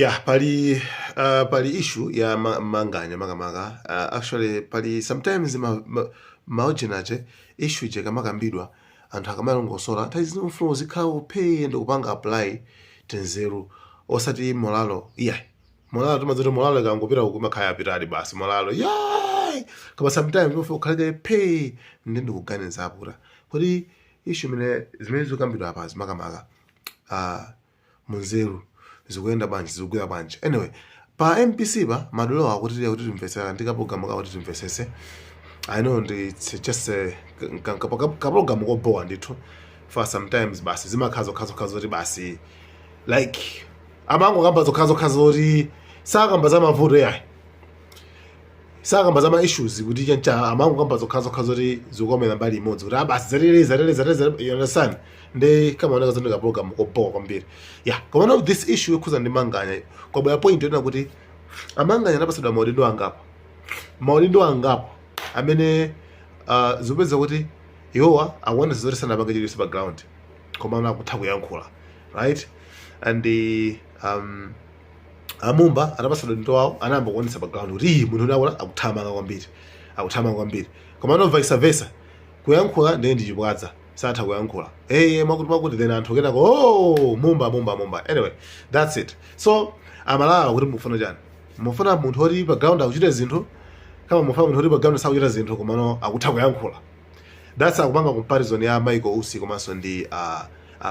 Yeah, pali issue ya Manganya makamaka. Actually pali sometimes maojinache issue ije kamakambidwa, anthu akamalongosola, nthawi zino mfuno zikhala upeye ndikupanga apply tenzeru, osati morale. Yeah, morale timadzoti morale ikangopita kumakhala yapitadi basi, morale yayi. Koma sometimes ufe ukhaleke pay ndi ndikuganiza aputa kuti issue imene zimene zikukambidwa apa makamaka munzeru zikuyenda bwanji, zikugwira bwanji. Anyway, pa MBC pa madolo akuti kuti timvetsera ndi kapulogalamu kakuti timvetsetse. I know ndi it's just a kapulogalamu kobowa ndithu, for sometimes basi zimakhala zokhazokha zoti basi like amangokamba zokhazokha zoti sakamba za mavuto yayi, sakamba za ma issues kuti chancha, amangokamba zokhazokha zoti zikukomera mbali imodzi kuti basi zatere, zatere, zatere, zatere, you understand? Ndi kamaoneka zoti kapulogalamu kobowa kwambiri. Yeah, komano this issue ikhuza ndi Manganya, kwabwera point yonena kuti aManganya anapasidwa maudindo angapo, maudindo angapo amene zikupeza kuti iwowa akuonesa zoti sanapange chilichonse pa ground, koma akutha kuyankhula, right? And aMumba anapasidwa udindo wawo, anayamba kuonesa pa ground kuti iyi munthu unaona akuthamanga kwambiri, akuthamanga kwambiri. Koma no, vice versa, kuyankhula ndiye ndi chibwadza, satha kuyankhula, hey, makuti makuti, then anthu kenako, "Oh, Mumba, Mumba, Mumba." Anyway, that's it. So Amalawa kuti mufuna chani? Mufuna munthu oti pa ground akuchita zinthu, kama mufuna munthu oti pa ground sakuchita zinthu komano akutha kuyankhula? That's akupanga comparison ya Michael Usi komanso ndi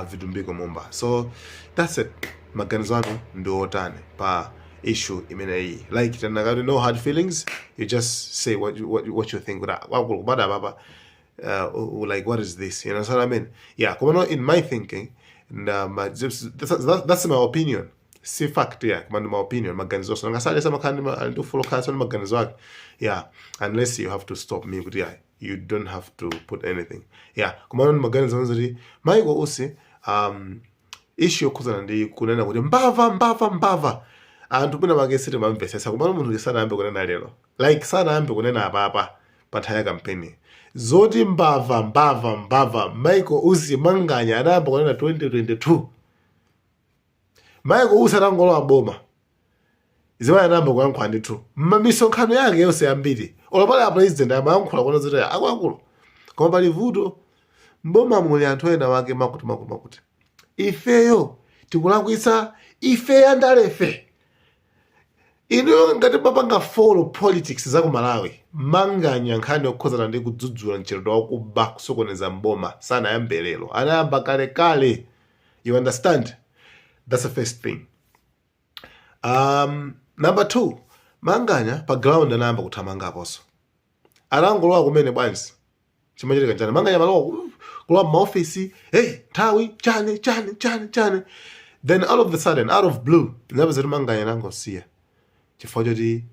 Vitumbiko Mumba. So that's it. Maganizo anu ndi otani pa issue imeneyi? Like tanakati, no hard feelings, you just say what you think kuti wakulu kubada papa, like, what is this? You know what I mean? Yeah, koma in my thinking and that's my opinion, si fact. Yeah, koma ndi my opinion, maganizo so ngasale samakhala ndi ufulu okhala ndi maganizo ake. Yeah, unless you have to stop me kuti yeah, you don't have to put anything. Yeah, koma ndi maganizo kuti Michael Usi, issue yokhuzana ndi kunena kuti mbava, mbava, mbava, anthu mwina make sitimamvetsetsa. Komano munthu sanayambe kunena lero, like sanayambe kunena apapa pa nthawi ya kampeni zoti mbava, mbava, mbava. Michael Usi, Manganya anayamba kunena 2022, Michael Usi atangolowa boma. Zimene anayamba kuyankhula ndithu mmamisonkhano yake yonse yambiri, olopala ya president, amayankhula kuona zoti akuluakulu, koma pali vuto mboma, muli anthu ena wake makuti makuti makuti, ifeyo tikulakwitsa, ife andalefe. Inuyo ngati mapanga follow politics za ku Malawi, Manganya nkhani yokhuzana ndi kudzudzula mchitidwe wakuba, kusokoneza mboma, sanayambe lero, anayamba kalekale. You understand? That's the first thing. Number two, Manganya pa ground anayamba kuthamangaponso anangolowa kumene bwanji, chimachitika chani? Manganya malowa kulowa m'maofisi, hey, nthawi chani chani chani chani, then all of the sudden, out of blue, zinapeza kuti Manganya anangosiya chifukwa choti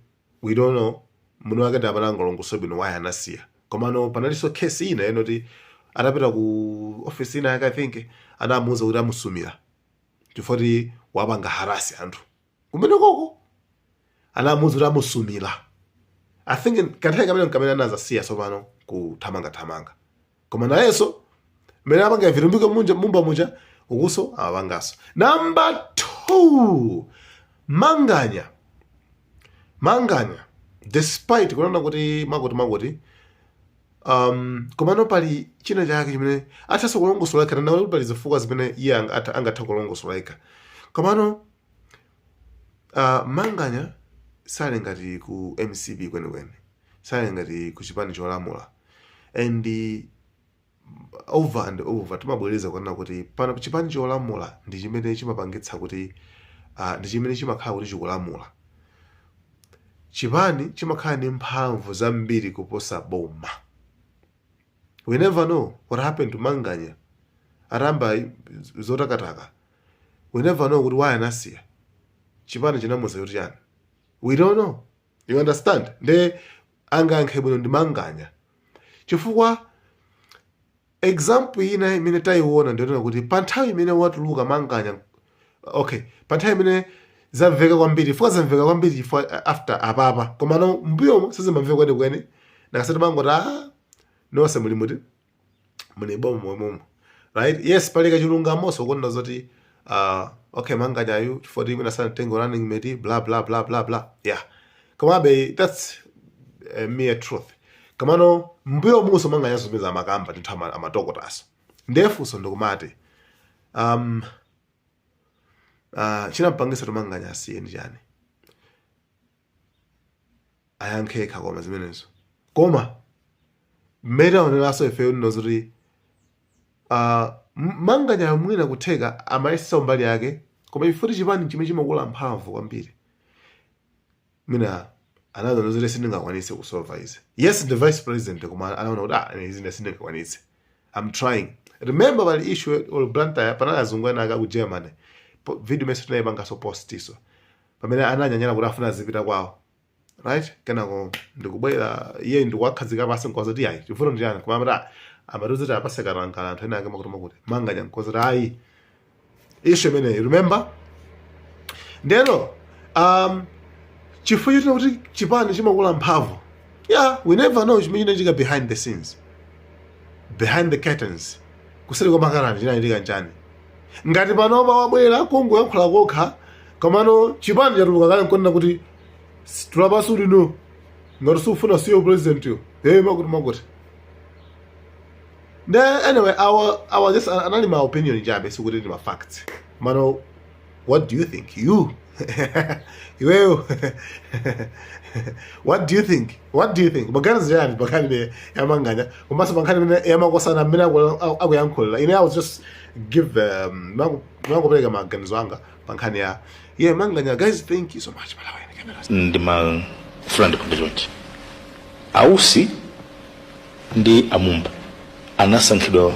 we don't know, muno wake ndi amanangolongosola bwino why anasiya. Komano panalinso case ina yenoti atapita ku office ina yake, I think anamuwuza kuti amusumira chifukwa kuti wapanga harass anthu kumene koko, anamuwuza kuti amusumira. I think kanthawi kamene kamene anazasiya tsopano kuthamangathamanga. Koma nayenso mmene apanga Vitumbiko munja, Mumba muja ukuso amapanganso. Number two, Manganya, Manganya despite kunena kuti makuti makuti, komano pali china chake chimene athanso kulongosola yekha, tanda kuti pali zifukwa zimene iye angathe kulongosola yekha. Komano Manganya sali ngati ku MCP kwenikweni, sali ngati ku chipani cholamula, and over and over timabwereza kunena kuti pano chipani cholamula ndi chimene chimapangitsa kuti ndi chimene chimakhala kuti chikulamula. Chipani chimakhala ndi mphamvu zambiri kuposa boma. We never know what happened to Manganya atamba zotakataka. We never know kuti why anasiya, chipani chinamuza kuti chani, we don't know. You understand? Nde angayankhe bwino ndi Manganya, chifukwa example ina imene tayiona ndiyonena kuti pa nthawi imene watuluka Manganya, okay, pa nthawi imene zamveka kwambiri, chifukwa zamveka kwambiri chifukwa after apapa, komano mbuyomo sizimamveka kwenikweni, nakasati mangoti, "Ah, nonse muli muti, muli boma momwemo," right? Yes, pali kachilungamonso kunena zoti Okay, Manganyayu chifukwa mwina sanatenge running mate, bla bla bla bla bla, yeah. Komabe that's a mere truth. Komano mbuyo muso Manganyaso zimene amakamba ndithu amatokotaso. Ndiye funso ndikumati chinampangisa kuti Manganya asiye ndi chani? Ayankhe yekha. Koma zimenezo, koma mmene taoneranso ifeyo ndino zoti Manganya mwina kutheka amayesesa mbali yake, koma chifukwa chipani chimene chimakula mphamvu kwambiri, mwina anaona zoti sindingakwanise kusolva izi. Yes, the vice president, koma anaona kuti ah, izi ine sindingakwanise, I'm trying. Remember pali issue ol Blantyre, panali azungu ena aka ku Germany. Video imene tinayipangaso post iso pamene ananyanyala kuti afuna azipita kwawo, right? Kenako ndikubwera iye ndikuwakhazika pasi nkoza kuti ayi, chivuto ndi chani? Koma amati amatiuza kuti apase katangala anthu ena ake makuti makuti. Manganya nkoza kuti ayi, issue imeneyi, remember? Ndeno chifukwa chotena kuti chipani chimakula mphamvu, yeah, we never know chimene chinachitika behind the scenes, behind the curtains, kuseri kwa makarani chinachitika nchani. Ngati panopa wabwera kungoyankhula kokha, komano chipani chatuluka kale nkonena kuti tulapansi ulino ngati sufuna siyo president yo, hey, makuti makuti. Then anyway, our just anali my opinion chabe, sikuti ndi ma facts. Mano what do you think? You, iweyo, what do you think? What do you think? Maganizo yani pankhani imene yamanganya komanso pankhani imene yamakosana mmene akuyankhulira? Ine I was just give mangopereka maganizo anga pankhani ya ye Manganya. Guys, thank you so much. Malawi Cameras. Ndimafuna ndipange chonchi: Ausi ndi Amumba anasankhidwa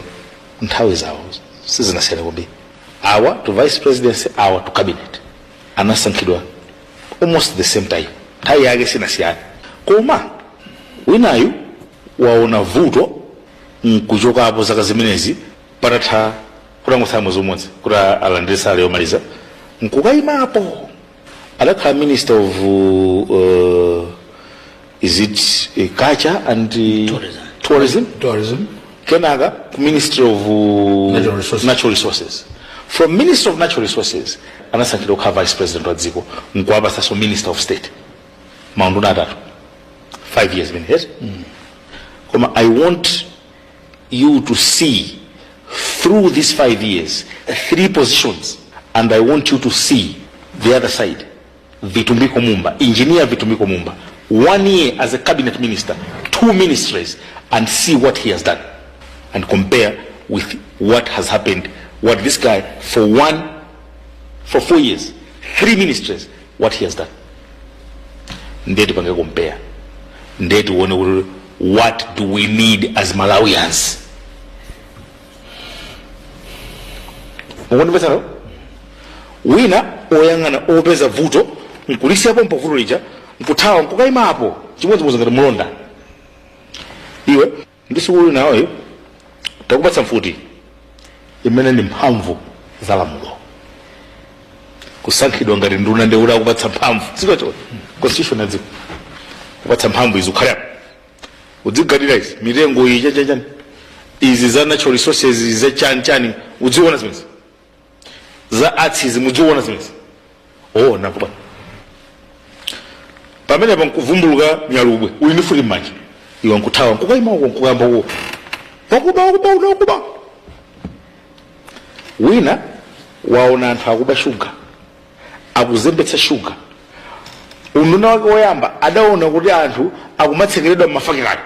nthawi zawo sizinasiyana kwambiri, awa to vice presidency, awa to cabinet, anasankhidwa almost the same time, nthawi yake sinasiyana. Koma winayu waona vuto nkuchokapo zaka zimenezi patatha kutangotsala mwezi umodzi kuti alandire salary yomaliza, nkukayimapo. Adakhala minister of is it culture and Tourism. Tourism. Tourism. Kenaka ku Ministry of Natural Resources. Natural Resources. From Minister of Natural Resources anasankhidwa kukhala vice president wa dziko, nkuwapasanso minister of state, maunduna atatu, 5 years imene, yes. Koma I want you to see through these 5 years, three positions, and I want you to see the other side. Vitumbiko Mumba, Engineer Vitumbiko Mumba, one year as a cabinet minister, two ministries, and see what he has done and compare with what has happened, what this guy for 4 years, three ministries, what he has done. Ndiye tipange compare, ndiye tione kuti what do we need as Malawians. Mukundimvetsa? Wina oyang'ana opeza vuto nkulisiyapo mpo vuto lija nkuthawa nkukayimapo, chimodzimodzi ngati mulonda. Iwe ndi sukulu nayoyo, takupatsa mfuti imene ndi mphamvu za lamulo, kusankhidwa ngati nduna ndi kuti akupatsa mphamvu ziko constitution ya dziko kupatsa mphamvu izi, ukhale apo udzigadira izi, mitengo iyi, chani chani, izi za natural resources, izi za chani chani, udziona zimenezi, za arts izi, mudziona zimenezi. Oh, nakuba pamenepo nkuvumbuluka nyalubwe, uli ndi mfuti m'manja iwe, nkuthawa nkukayima uko nkukayamba uko wakuba, wakuba, wakuba. Wina waona anthu akuba shuga, akuzembetsa shuga. Unduna wake woyamba adaona kuti anthu akumatsekeredwa m'mafakitale,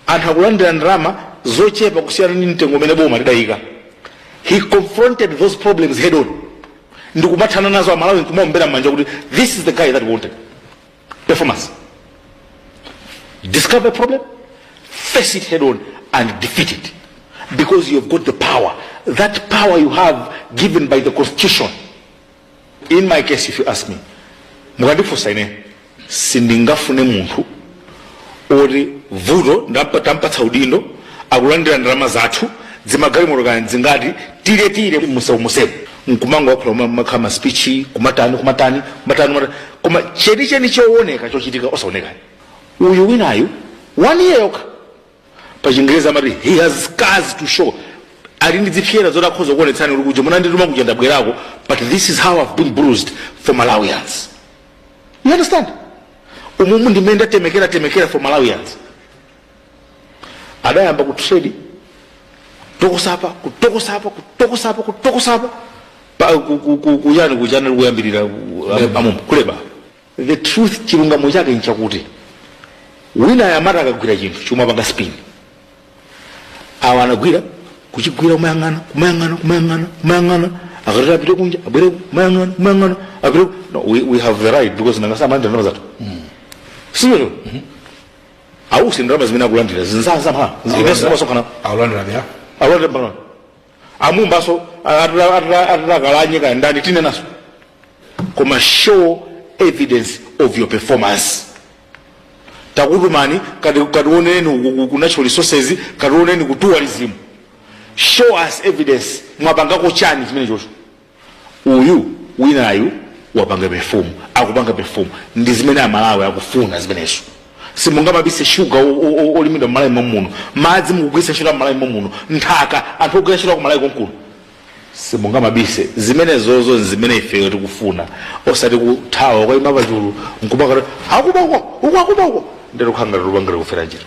anthu akulandira ndalama zochepa kusiyana ndi mtengo umene boma lidayika. He confronted those problems head on ndikumathana nazo. Amalawi nkumaombera m'manja kuti this is the guy that we wanted. Performance: discover a problem, face it head on and defeat it, because you have got the power, that power you have given by the constitution. In my case, if you ask me, mukandifunsa ine, sindingafune munthu oti vuto tampatsa udindo, akulandira ndalama zathu, dzimagalimoto kani dzingati tire tire musewu musewu, nkumango wakhala makhala ma speech, kumatani kumatani kumatani kumatani, koma chenicheni chooneka chochitika osaoneka. Uyu winayu one year yokha, pa Chingereza amati he has scars to show. Ali ndi zipsera zoti akhoza kuonetsani kuti kuja munandituma kuja ndabwerako, but this is how I've been bruised for Malawians. You understand? Umumu ndimene ndatemekera temekera for Malawians. Adayamba ku trade, kutokosapa, kutokosapa, kutokosapa, kutokosapa kuyani kuchana kuyambirira amumba kuleba. The truth, chilungamo chake nchakuti wina ayamata akagwira chinthu chomwe spin, awa anagwira kuchigwira, kumayang'ana, kumayang'ana, kumayang'ana, kumayang'ana, akatati apite kunja, abwere, kumayang'ana, kumayang'ana, apite. No, we have the right because nangasama ndalama zathu, sivyo? Ausi ndalama zimene akulandira zinzaza mha zimasonkhana. Akulandira bya. Akulandira pano amumbaso atatakalanye kaya ndani tinenaso, koma show evidence of your performance. Takutumani, kationeni ku natural resources, kationeni ku tourism, show us evidence. Mwapangako chani chimene chocho? Uyu winayu wapanga perform, akupanga perform, ndi zimene Amalawi akufuna zimenezo. Simungamabise shuga olimidwa mmalawi momuno, madzi mukugwiritsa ntchito mmalawi momuno, nthaka anthu ogwira ntchito kumalawi konkuno, simungamabise zimenezozo. Zimene ifeyo tikufuna, osati kuthawa kwayima pachulu nkumakati akuba uko, uko akuba uko, ndero khanga lupangira kufera njira.